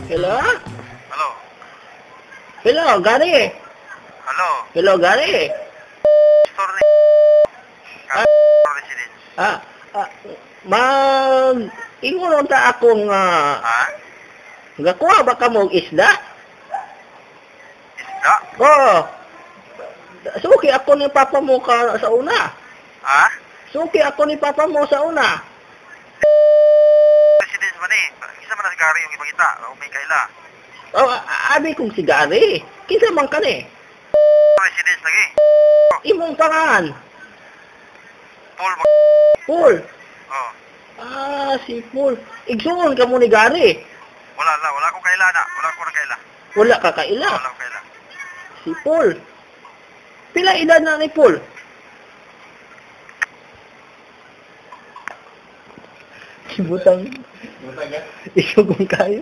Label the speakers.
Speaker 1: Hello?
Speaker 2: Hello.
Speaker 1: Hello, Gary.
Speaker 2: Hello.
Speaker 1: Hello, Gary.
Speaker 2: Store ni
Speaker 1: Ah.
Speaker 2: residence.
Speaker 1: Mag ingon ta akong
Speaker 2: Ha?
Speaker 1: gakuha ba ka mo og isda?
Speaker 2: Isda?
Speaker 1: Oo. Suki ako ni papa mo ka sa una.
Speaker 2: Ha?
Speaker 1: Suki ako ni papa mo sa una.
Speaker 2: Residence man eh. Isa man na si Gary yung ipakita. O may kaila.
Speaker 1: Oh, abi kong si Gary. Kinsa man ka ni?
Speaker 2: Residence lagi.
Speaker 1: Imong pangalan.
Speaker 2: Paul.
Speaker 1: Paul.
Speaker 2: Oh.
Speaker 1: Ah, si Paul. Igsuon ka mo ni Gary.
Speaker 2: Wala la, wala akong kaila na. Wala akong kaila.
Speaker 1: Wala ka kaila.
Speaker 2: Wala akong kaila.
Speaker 1: Si Paul. Pila edad na ni Paul? Sibutang. Isugong kayo.